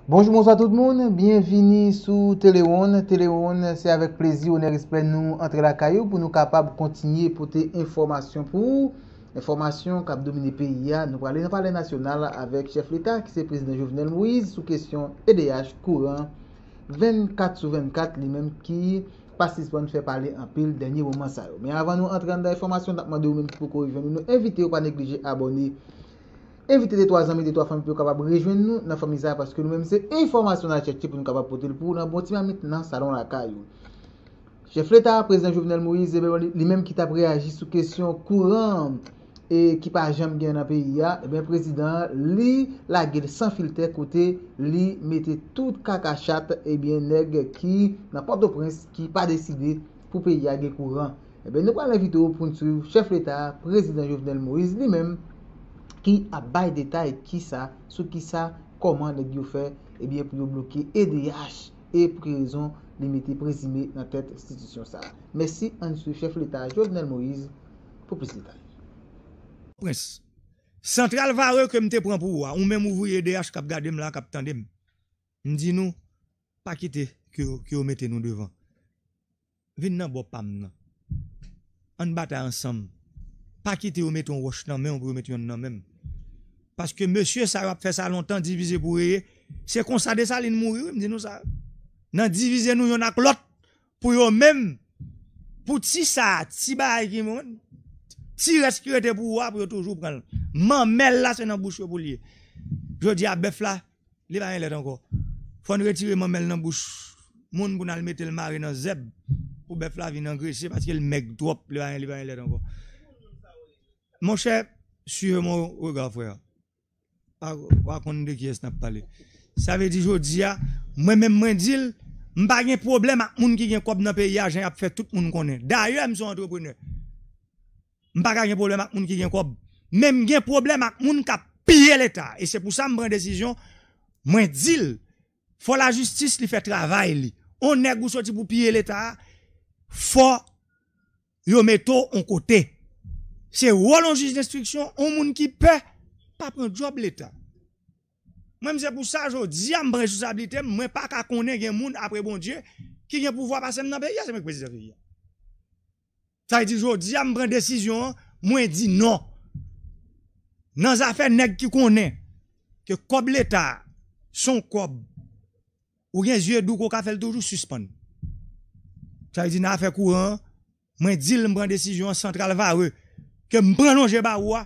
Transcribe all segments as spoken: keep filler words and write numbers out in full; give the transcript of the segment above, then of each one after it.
Bonjou, bonswa tout moun, byenvini sou Telewonn. Telewonn, se avèk plezi, onè, respè nou antre lakay ou pou nou kapab kontinye pote enfòmasyon pou ou. Enfòmasyon k ap domine peyi a. Nou prale nan Palè Nasyonal avèk chèf Leta ki se Prezidan Jovenel Moïse sou kesyon E D H, kouran, vennkat sou vennkat, li menm ki pa sispann fè pale anpil dènye moman sa yo. Men avan nou antre anndan enfòmasyon, n ap mande ou menm ki poko rejwenn nou, nou envite w pa neglije abòne. Envite de twa zanmi, de twa fanmi pou yo kapab rejwenn nou nan fanmi sa a, paske nou menm se enfòmasyon n al chèche pou nou kapab pote l pou ou nan bon ti mamit nan salon lakay ou. Chèf Leta, Prezidan Jovenel Moïse, e ben, li, li menm ki t ap reyaji sou kesyon kouran e ki pa janm gen nan peyi a, e ben, Prezidan an, li lage l san filtè kote li mete tout kakachat, e ben, nèg ki nan Pòtoprens ki pa deside pou peyi a gen kouran. E ben, nou pral envite w pou n swiv chèf Leta, Prezidan Jovenel Moïse, li menm, ki ap bay detay kisa, sou kisa, kòman nèg yo fè, e ben, pou yo bloke E D H e pou ki rezon li mete prezime nan tèt enstitisyon sa a. Mèsi, ann swiv chèf Leta Jovenel Moïse pou plis detay. Prens, santral Vare ke m te pran pou ou a, ou menm ouvriye E D H k ap gade m la, k ap tande m, m di nou, pa kite ke yo, ke yo mete nou devan. Vin nan bò pa m nan. Ann batay ansanm. Pa kite yo mete yon wòch nan men w pou yo mete yonn nan men m. Paske mesye sa yo ap fè sa lontan, divize pou reye. Se konsa Desalin mouri, wi, m di nou sa. Nan divize nou yonn ak lòt, pou yo menm, pou ti sa, ti bagay ki moun, ti rès ki rete pou ou a, pou yo toujou pran l. Manmèl la, se nan bouch yo pou l ye. Jodi a, bèf la, li pa gen lèt ankò. Fò n retire manmèl nan bouch moun pou n al mete l mare nan zèb pou bèf la vin angrese paske l mèg twòp, li pa gen, li pa gen lèt ankò. Monchè, suivez mon regard, frère. Pa, pa konn de kiyès n ap pale. Sa vle di jodi a, mwen menm mwen di l, m pa gen pwoblèm ak moun ki gen kòb nan peyi a, jan y ap fè tout moun konnen. Dayè, m se yon antreprenè. M pa ka gen pwoblèm ak moun ki gen kòb. Men m gen pwoblèm ak moun k ap piye Leta. E se pou sa m pran desizyon, mwen di l, fò lajistis li fè travay li. On nèg ou soti pou piye Leta a, fò yo mete w on kote. Se wòl on jij denstriksyon, on moun ki pè, pa pran djòb Leta. Mwen, m se pou sa, jodi a, m pran responsablite m, mwen pa ka konnen gen moun apre Bondye ki gen pouvwa pase m nan peyi a, se mwen ki prezidan peyi a. Sa vle di, jodi a, m pran desizyon an, mwen di non. Nan zafè nèg ki konnen ke kòb Leta a, se on kòb, ou gen zye dou ke w ka fè l toujou, sispann. Sa vle di, nan afè kouran an, mwen di l, m pran desizyon an, santral Vare, ke m pran lonje ba ou a,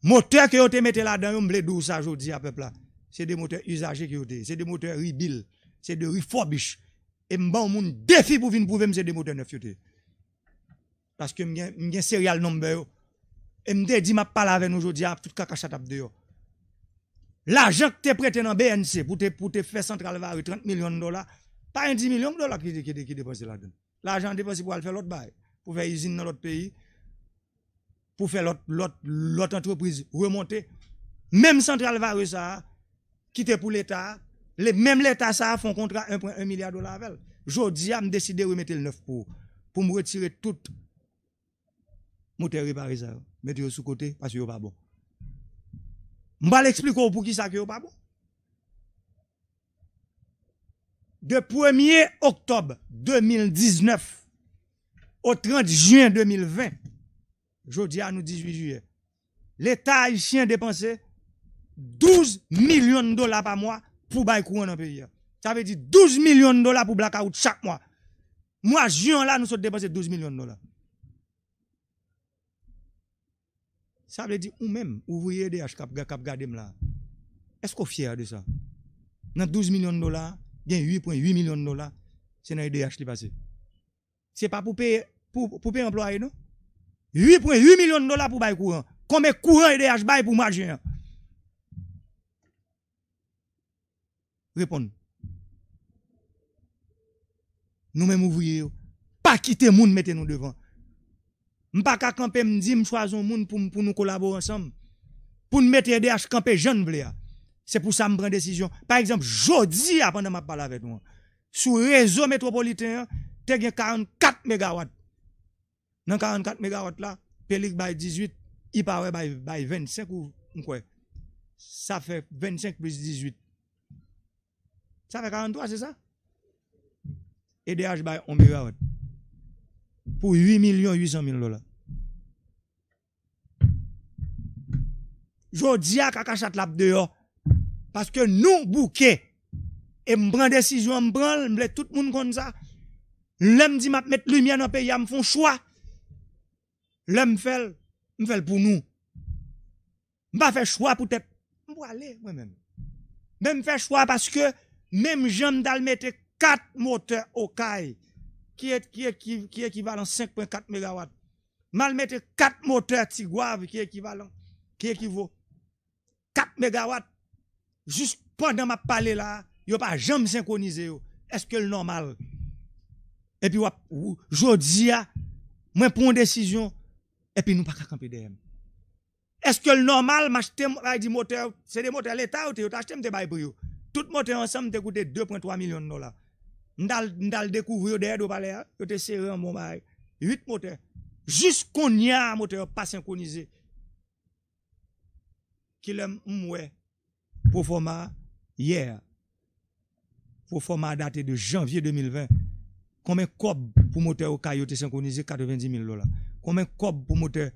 motè ke yo te mete ladan yo, m vle di w sa jodi a, pèp la, se de motè izaje ke yo te ye, se de motè rebuild, se de refurbish. E m ban yon moun defi pou vin pwouve m se de motè nèf yo te ye. Paske m gen, m gen serial number yo. E m te di m ap pale avè nou jodi a, tout kakachat ap deyò. Lajan k te prete nan B N C pou te, pou te fè santral Vare, trant milyon dola, pa gen dis milyon dola ki, ki, ki depanse ladan l. Lajan an depanse pou al fè lòt bagay, pou fè izin nan lòt peyi, pou fè lòt, lòt, lòt antrepriz remonte. Menm santral Vare sa a, ki te pou Leta a, le, menm Leta sa a fè yon kontra en pwen en milya dola avè l. Jodi a, m deside remete l nèf pou ou, pou m retire tout motè repare sa yo. Mete yo sou kote, paske yo pa bon. M pral eksplike w poukisa ke yo pa bon. De premye oktòb de mil diznèf o trant jen de mil ven, jodi a nou dizuit jiyè, Leta ayisyen depanse douz milyon dola pa mwa pou bay kouran nan peyi a. Sa vle di douz milyon dola pou blakawout chak mwa. Mwa jen an la, nou sot depanse douz milyon dola. Sa vle di ou menm, ouvriye E D H k ap, k ap gade m la, èske w fyè de sa? Nan douz milyon dola, gen uit pwen uit milyon dola, se nan E D H li pase. Se pa pou peye, pou, pou peye anplwaye, non. Uit pwen uit milyon dola pou bay kouran. Konbyen kouran E D H bay pou mwa jen an? Reponn. Nou menm ouvriye yo, pa kite moun mete nou devan. M pa ka kanpe m di m chwazi yon moun pou m, pou nou kolabore ansanm. Pou n mete E D H kanpe jan n vle a. Se pou sa m pran desizyon. Pa egzanp, jodi a, pandan m ap pale avèk nou an, sou rezo metwopoliten an, te gen karannkat megawat. Nan karannkat megawat la, Pelik bay dizuit, Ipower bay, bay vennsenk ou, m kwè. Sa fè vennsenk plis dizuit. Sa fè karant twa, se sa? E D H bay yon megawat pou uit milyon uit san mil dola. Jodi a, kaka chat la ap deyò. Paske nou bouke. E m pran desizyon, m pran l, m vle tout moun konn sa. Lè m di m ap met limyè nan peyi a, m fè yon chwa. Lè m fè l, m fè l pou nou. M pa fè chwa poutèt m pwale, mwen menm. Men m fè chwa paske menm jan m t al mete kat motè Okay, ki, e- ki, e- ki, ki ekivalan senk pwen kat megawat. M al mete kat motè Tigwav ki ekivalan, ki ekivo kat megawat. Jis pandan m ap pale la, yo pa janm senkwonize yo. Èske l nòmal? Epi w ap, w- jodi a, mwen pran yon desizyon, epi nou pa ka kanpe dèyè m. Èske l nòmal m achte, m- sa vle di motè, se de motè leta yo te, yo te achte, m te bay pri yo. Tout motè yo ansanm te koute de pwen twa milyon dola. M t al, m t al dekouvri yo dèyè do palè a, yo te sere an bon bagay. Uit motè. Jis kounye a, motè yo pa senkwonize. Kilè m wè pwofòma yè a? Pwofòma a date de janvye de mil ven. Konbyen kòb pou motè Okay yo te senkwonize? Katrevendi mil dola. Konbyen kòb pou motè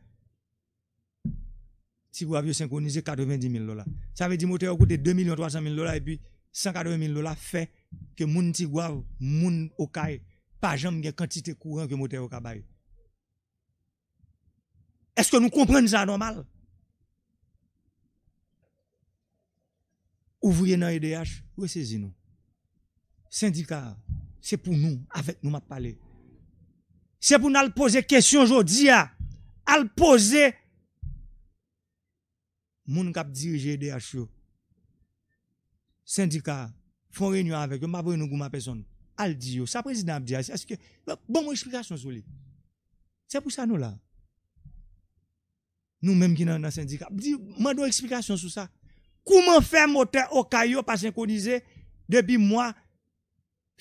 Tigwav yo senkwonize? Katrevendi mil dola. Sa vle di motè yo koute de milyon twa san mil dola epi san katreven mil dola fè ke moun Tigwav, moun Okay, pa janm gen kantite kouran ke motè yo ka bay. Èske nou konprann sa nòmal? Ouvriye nan E D H, resezi nou. Sendika, se pou nou, avèk nou m ap pale. Se pou n al poze kesyon jodi a. Al poze moun k ap dirije E D H yo. Sendika, fè yon reyinyon avèk yo, m pa voye nou goumen a pèsonn. Al di yo, sa prezidan ap di a, èske, ban mwen eksplikasyon sou li. Se pou sa nou la. Nou menm ki nan, nan sendika, di, mande yon eksplikasyon sou sa. Kouman fè motè Okay yo pa senkwonize depi mwa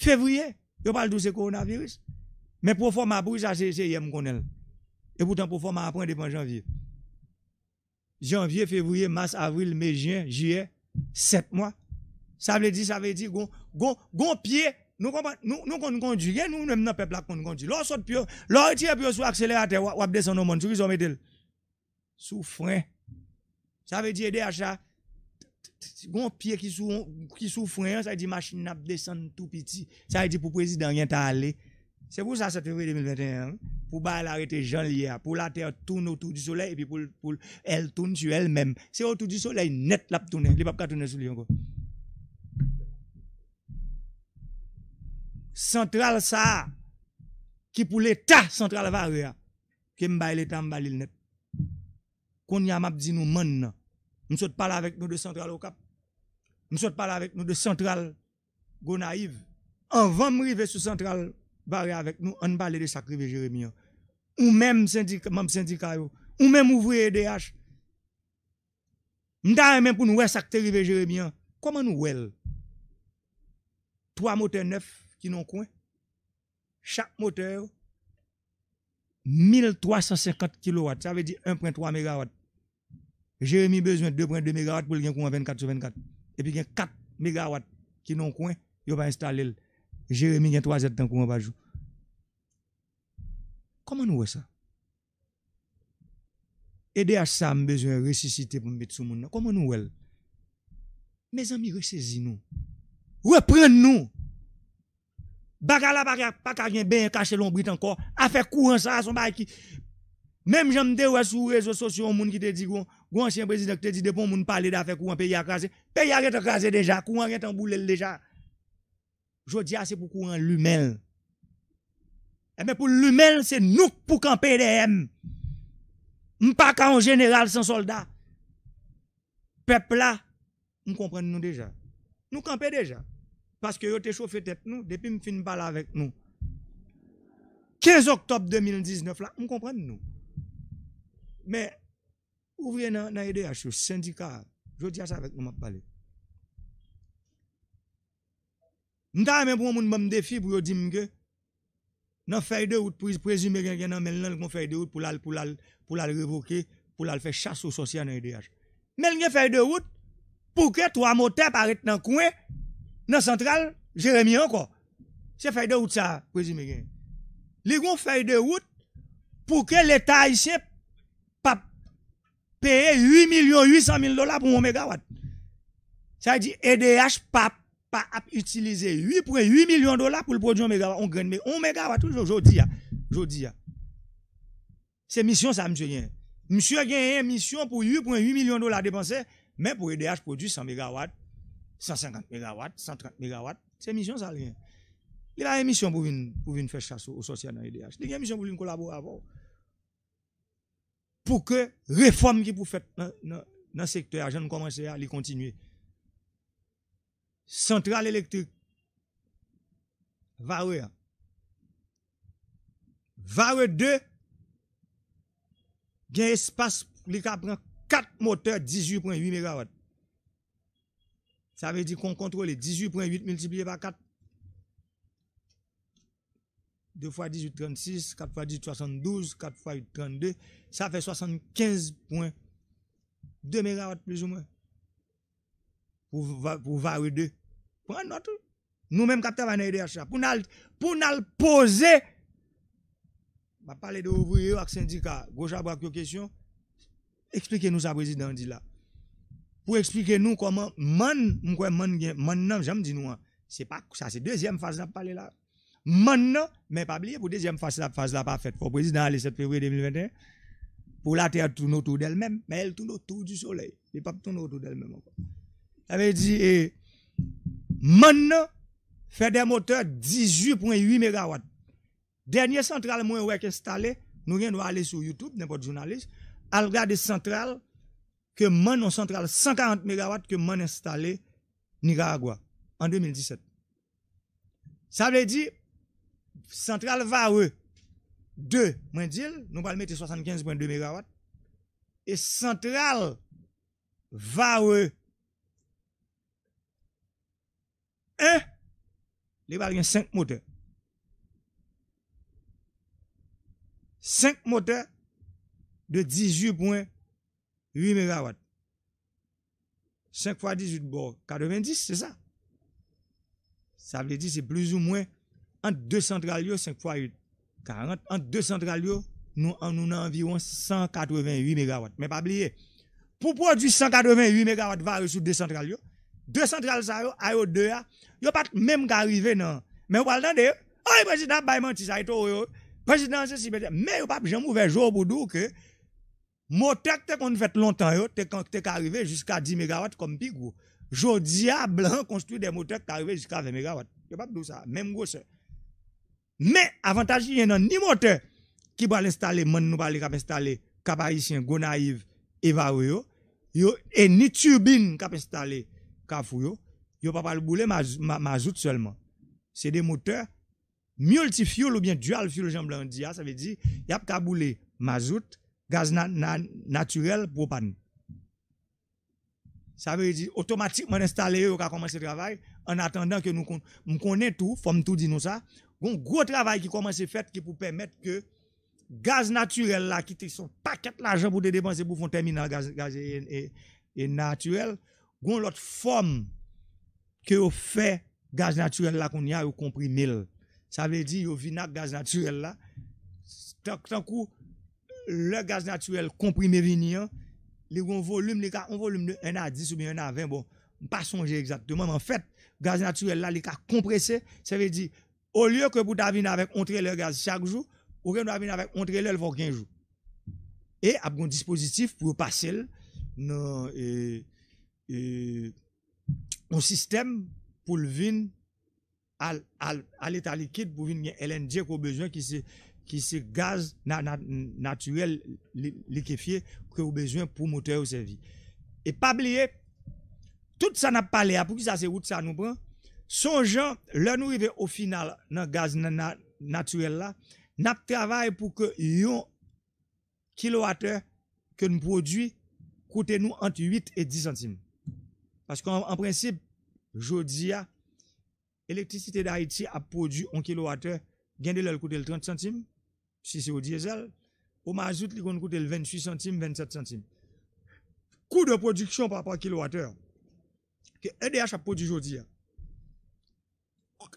fevriye? Yo pral di w se kowonaviris. Men pwofòma pou sa, se, se yè m konnen l. E poutan pwofòma a pran depi an janvye. Janvye, fevriye, mas, avril, me, jen, jiyè, sèt mwa. Sa vle di, sa vle di, gon, gon, gon pye, nou konprann, nou, nou konn kondui, gen nou menm nan pèp la k konn kondui. Lè w sot pye w, lè w retire pye w sou akseleratè, w ap, w ap desann yon mòn, sou ki sa w mete l? Sou fren. Sa vle di E D H la, gon pye ki sou, ki sou fren an, sa vle di machin nan ap desann tou piti. Sa vle di pou prezidan an gentan ale. Se pou sa sèt fevriye de mil venteyen an, wi, pou bagay la rete jan l ye a, pou latè toune otou di solèy, epi pou l, pou l, elle tourne sur elle-même. Se otou di solèy nèt l ap tounen, li p ap ka tounen sou li ankò. Santral sa a, ki pou Leta, santral Vare a, ke m bay Leta, m ba li l nèt. Kounye a, m ap di nou mann nan. M sot pale avèk nou de santral Okap. M sot pale avèk nou de santral Gonayiv. Anvan m rive sou santral Vare avèk nou, ann pale de sa k rive Jeremi an. Ou menm sendika, manm sendika yo, ou menm ouvriye E D H, m ta renmen pou n wè sa k te rive Jeremi an. Kòman nou wè l? Twa motè nèf ki nan yon kwen. Chak motè yo, mil twa san senkant kilowat, sa vle di en pwen twa megawat. Jeremi bezwen de pwen de megawat pou l gen kouran vennkat sou vennkat. Epi gen kat megawat ki nan yon kwen, yo pa enstale l. Jeremi gen twa zèdtan kouran pa jou. Kòman nou wè sa? E D H sa a m bezwen resisite pou m met sou moun nan. Kòman nou wè l? Mezanmi, resezi nou. Reprann nou. Bagay la pa ka, pa ka gen benyen kache lonbrit ankò. Afè kouran sa a, se yon bagay ki, menm jan m te wè sou rezo sosyo, yon moun ki te di, gon, gon ansyen prezidan ki te di, depi yon moun pale de afè kouran, peyi a kraze. Peyi a gentan kraze deja, kouran gentan boule l deja. Jodi a, se pou kouran limen l. Enben, pou limen l, se nou k pou kanpe dèyè m. M pa ka yon jeneral san sòlda. Pèp la, m konprann nou deja. Nou kanpe deja. Paske yo te chofe tèt nou depi m fin pale avèk nou kenz oktòb de mil diznèf la, m konprann nou. Men, ouvriye nan, nan E D H yo, sendika, jodi a se avèk nou m ap pale. M ta renmen pou yon moun ban m defi pou yo di m ke nan fèy de wout, pre- prezime gen, gen nan men l lan, l gon fèy de wout pou l al, pou l al, pou l al revoke, pou l al fè chas o sòsye nan E D H. Men l gen fèy de wout pou ke twa motè pa ret nan kwen Nan santral Jeremi ankò. Se fèy de wout sa Prezime gen. Li gon fèy de wout pou ke Leta ayisyen p ap peye uit milyon uit san mil dola pou yon megawat. Sa vle di E D H pa, pa ap itilize uit pwen uit milyon dola pou l pwodui yon megawat, yon grenn me-, yon megawat, wi, jodi a. Jodi a. Se misyon sa misye genyen. Misye genyen misyon pou uit pwen uit milyon dola depanse, men pou E D H pwodui san megawat, san senkant megawat, san trant megawat, se misyon sa l genyen. Li pa gen misyon pou vin, pou vin fè chas o sòsyè nan E D H. Li gen misyon pou vin kolabore avè w. Pou ke refòm ki pou fèt nan, nan, nan sektè a, jan n kòmanse a, li kontinye. Santral elektrik Vare a. Vare de gen espas pou li ka pran kat motè dizuit pwen uit megawat. Sa vle di kon kontwole dizuit pwen uit miltipliye pa kat. De fwa dizuit, trannsis, kat fwa dizuit, swasanndouz, kat fwa uit, trannde. Sa fè swasannkenz pwen de megawat plizoumwen. Pou, va- pou Vare de. Pran nòt, wi. Nou menm k ap travay nan E D H la. Pou n al, pou n al poze. M ap pale de ouvriye yo ak sendika, gwo chabrak yo kesyon. Eksplike nou sa prezidan an di la. Pou eksplike nou kòman mann, m kwè mann gen, mann nan, jan m di nou an, se pa, sa se dezyèm faz n ap pale la. Mann nan, men pa bliye, pou dezyèm faz la, faz la pa fèt, fò prezidan ale sèt fevriye de mil venteyen, pou la terre tourne autour d'elle-même, mais elle tourne autour du soleil. Li p ap tounen otou d'elle-même ankò. Sa vle di, e, mann nan fè de motè dizuit pwen uit megawat. Dènye santral mwen wè k enstale, nou gen dwa ale sou YouTube, nenpòt jounalis, al gade santral ke mann, yon santral san karant megawat ke mann enstale Nikaragwa an de mil disèt. Sa vle di, santral Vare de, mwen di l, nou pral mete swasannkenz pwen de megawat. E santral Vare en, li pral gen senk motè. Senk motè de dizuit pwen uit megawat. Senk fwa dizuit ba w katrevendis, se sa. Sa vle di se plizoumwen ant de santral yo, senk fwa uit, karant, ant de santral yo, nou, an, nou nan anviwon san katrevenuit megawat. Men pa bliye, pou pwodui san katrevenuit megawat Vare sou de santral yo, de santral sa yo, a yo de a, yo pa t menm ka rive nan. Men ou pral tande, ay, prezidan ap bay manti, sa e towo yo. Prezidan se si, men yo p ap janm ouvè je w pou di w ke motè k te konn fèt lontan yo te, te ka rive jiska dis megawat kòm pi gwo. Jodi a, blan konstwi de motè k ka rive jiska ven megawat. Yo p ap di w sa, menm gwosè. Men, avantaj ki gen nan ni motè ki pral enstale, mann nou pale k ap enstale Kap Ayisyen, Gonayiv, e Vare yo, yo, e ni tibin k ap enstale Kafou yo, yo pa pral boule maz- ma- mazout sèlman. Se de motè multi-fuel oubyen dual fuel, jan blan an di a, sa vle di, y ap ka boule mazout, gaz na- na- natirèl, pwopàn. Sa vle di, otomatikman, enstale yo, yo ka kòmanse travay. An atandan ke nou kon- m konnen tou, fò m tou di nou sa, gon gwo travay ki kòmanse fèt ki pou pèmèt ke gaz natirèl la, ki te se yon pakèt lajan pou te depanse pou fè yon tèminal gaz, gaz e, e, e natirèl, gon lòt fòm ke yo fè gaz natirèl la kounye a, yo konprime l. Sa vle di, yo vin ak gaz natirèl la, tan- tankou lè gaz natirèl konprime vini an, li gon volim, li ka yon volim de en a dis oubyen en a ven, bon, m pa sonje egzakteman, men anfèt, gaz natirèl la, li ka konprese, sa vle di, olye ke pou ta vin avèk yon trelè gaz chak jou, ou gen dwa vin avèk yon trelè l fè w kenz jou. E ap gon dispozitif pou yo pase l nan, e, e, yon sistèm pou l vin al, al, a leta likid pou vin gen L N G ke w bezwen ki se, ki se gaz na- na- natirèl li- likefye ke w bezwen pou motè yo sèvi. E pa bliye, tout sa n ap pale a, poukisa se wout sa nou pran? Se yon jan, lè nou rive o final nan gaz na- na- natirèl la, n ap travay pou ke yon kilowatè ke n pwodui koute nou ant uit e dis santim. Paske an, an prensip, jodi a, Elektrisite Dayiti ap pwodui yon kilowatè, gen de lè l koute l trant santim, si se o dyezèl, o mazout li konn koute l venntuit santim, vennsèt santim. Kou de pwodiksyon pa rapò a kilowatè ke E D H ap pwodui jodi a,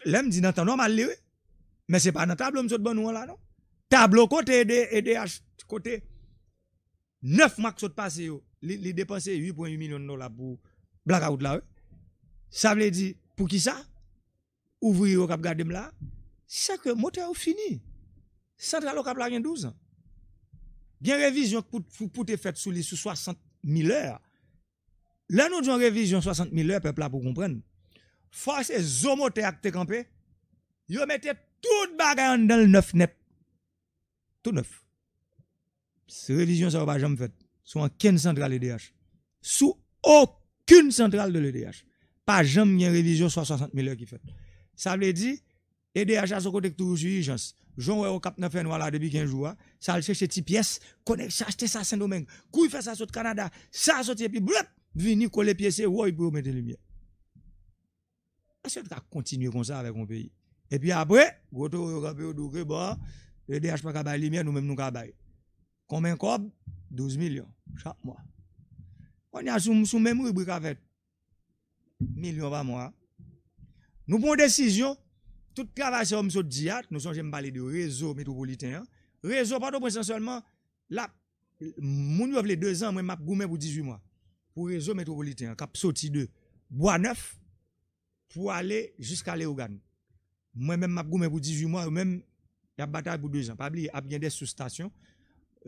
Lè m di nan tan nòmal li, wi. Men se pa nan tablo m sot ban nou an la, non. Tablo kote ede, ede ach-, kote nèf mwa k sot pase yo, li, li depanse uit pwen uit milyon dola pou blakawout la, wi. Sa vle di, poukisa? Ouvriye yo k ap gade m la, se ke motè yo fini. Santral Okap la gen douz an. Gen revizyon pou, pou, pou te fèt sou li sou swasant mil è. Lè nou di yon revizyon swasant mil è, pèp la pou konprann. Fò se zo motè a k te kanpe, yo mete tout bagay anndan l nèf nèt. Tou nèf. Revizyon sa yo pa janm fèt sou ankenn santral E D H. Sou okenn santral de l'E D H. Pa janm gen revizyon swa swasant mil è ki fèt. Sa vle di, E D H la se yon kote ki toujou sou ijans. Jan w wè Okap nan fènwa la depi kenz jou a, sa al chèche ti pyès, konnen sa achte sa Sendomeng, kouri fè sa sot Kanada, sa soti epi blèp, vini kole pyese, woy pou yo mete limyè. Èske l ka kontinye konsa avèk yon peyi? Epi apre, gwo towo yo kanpe yo di w ke bon, E D H pa ka bay limyè, nou menm nou ka bay. Konbyen kòb? Douz milyon chak mwa. Kounye a sou, sou menm ribrik avèk milyon pa mwa. Nou pran yon desizyon, tout travay sa yo m sot di a, nou sonje m pale de rezo metwopoliten an. Rezo Pòtoprens lan sèlman, l ap, moun yo vle dezan, mwen m ap goumen pou dizuit mwa. Pou rezo metwopoliten an, k ap soti de Bwa Nèf pou ale jiska Leyogàn. Mwen menm m ap goumen pou dizuit mwa, yo menm, y ap batay pou dezan. Pa bliye, ap gen de soustasyon.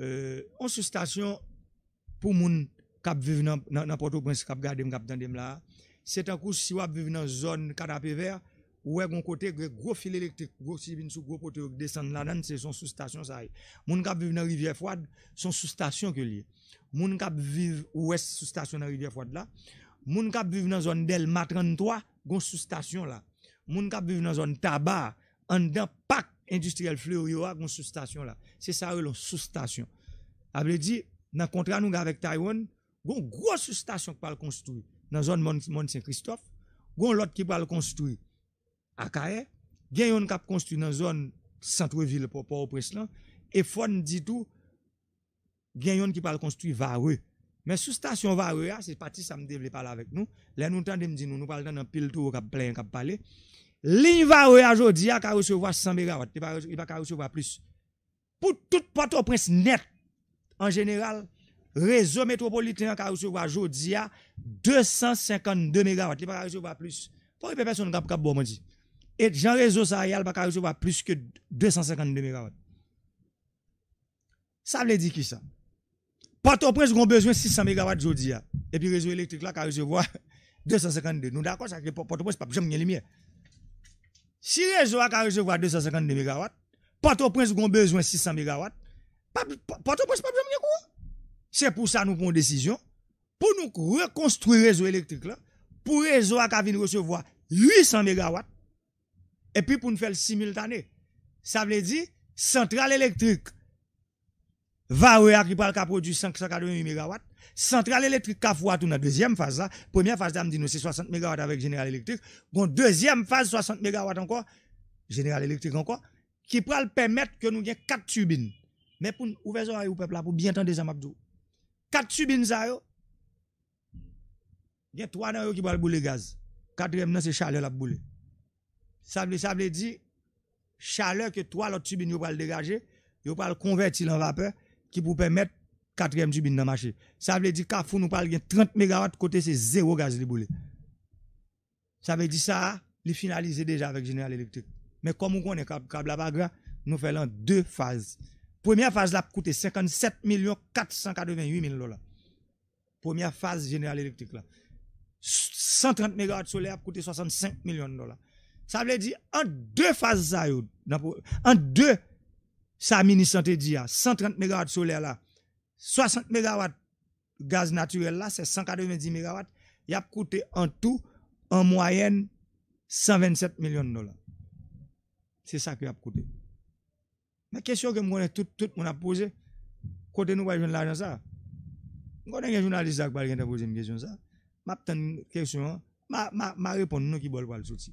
Euh, yon soustasyon pou moun k ap viv nan, nan, nan Pòtoprens, k ap gade m, k ap tande m la a. Se tankou si w ap viv nan zòn Katapevè, ou wè gon kote, gen gwo fil elektrik, gwo tibin sou gwo poto yo k desann ladan l, se yon soustasyon sa ye. Moun k ap viv nan Rivyè Fwad, se yon soustasyon ke l ye. Moun k ap viv, ou wè soustasyon nan Rivyè Fwad la. Moun k ap viv nan zòn Dèlma tranntwa, gon soustasyon la. Moun k ap viv nan zòn Taba, anndan pak endistriyèl Fleuryo a, gon soustasyon la. Se sa yo rele yon soustasyon. Sa vle di, nan kontra nou gen avèk Taiwan, gon gwo soustasyon k pral konstwi nan zòn Mòn, Mòn Sen Kristòf, gon lòt ki pral konstwi Akayè, gen youn k ap konstwi nan zòn sant vil Pò, Pòtoprens lan, e fò n di tou, gen youn ki pral konstwi Vare. Men soustasyon Vare a, se pati sa m te vle pale avèk nou. Lè nou tande m di nou, nou pral tande anpil towo k ap plenyen, k ap pale. Liy Vare a jodi a ka resevwa san megawat, li pa, li pa ka resevwa plis. Pou tout Pòtoprens nèt, an jeneral, rezo metwopoliten an ka resevwa jodi a de san senkannde megawat. Li pa ka resevwa plis. Fò w pè pèsonn k ap, k ap ba w manti. E jan rezo sa a ye a, li pa ka resevwa plis ke de san senkannde megawat. Sa vle di kisa? Pòtoprens gon bezwen sis san megawat jodi a. Epi rezo elektrik la ka resevwa de san senkannde. Nou dakò sa ke Pò-, Pòtoprens p ap janm gen limyè. Si rezo a ka resevwa de san senkannde megawat, Pòtoprens gon bezwen sis san megawat, p ap, Pò-, Pòtoprens p ap janm gen kouran. Se pou sa nou pran yon desizyon pou nou rekonstwi rezo elektrik la, pou rezo a ka vin resevwa uit san megawat, epi pou n fè l similtane. Sa vle di, santral elektrik Vare a ki pral ka pwodui senk san katreven uit megawat, santral elektrik Kafou a tou nan dezyèm faz la. Premyè faz la, m di nou, se swasant megawat avèk Jeneral Elektrik. Gon dezyèm faz, swasant megawat ankò, Jeneral Elektrik ankò, ki pral pèmèt ke nou gen kat tibin. Men pou n ouvè zòrèy ou pèp la pou byen tande sa m ap di w. Kat tibin sa yo, gen twa nan yo ki pral boule gaz. Katriyèm nan, se chalè l ap boule. Sa vle, sa vle di, chalè ke twa lòt tibin yo pral degaje, yo pral konvèti l an vapè ki pou pèmèt katriyèm tibin nan mache. Sa vle di, Kafou nou pral gen trant megawat kote se zewo gaz li boule. Sa vle di sa a, li finalize deja avèk Jeneral Elektrik. Men kòm ou konnen kab, kab la pa gra, nou fè l an de faz. Premyè faz la ap koute senkannsèt milyon kat san katreven uit mil dola. Premyè faz Jeneral Elektrik la. San trant megawat solè ap koute swasannsenk milyon dola. Sa vle di, ant de faz sa yo, nan pwo-, ant de sa minis lan te di a, san trant megawat solè la, swasant megawat gaz natirèl la, se san katrevenndis megawat, y ap koute an tou, an mwayèn, san vennsèt milyon dola. Se sa ke y ap koute. Men kesyon ke m konnen tout, tout moun ap poze, kote nou pral jwenn lajan sa? M konnen gen jounalis la k pral gentan poze m kesyon sa. M ap tann kesyon an. M a, m a, m a reponn nou ki bò l pral soti.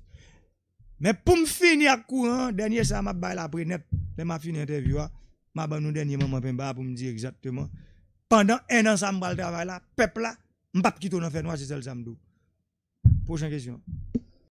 Men pou m fini ak kouran an, dènye sa m ap bay l apre nèt, lè m a fini entèvyou a, m a ban nou dènye manman penba a pou m di egzakteman. Pandan en an sa m pral travay la, pèp la, m p ap kite w nan fènwa, se sèl sa m di w. Pwochen kesyon.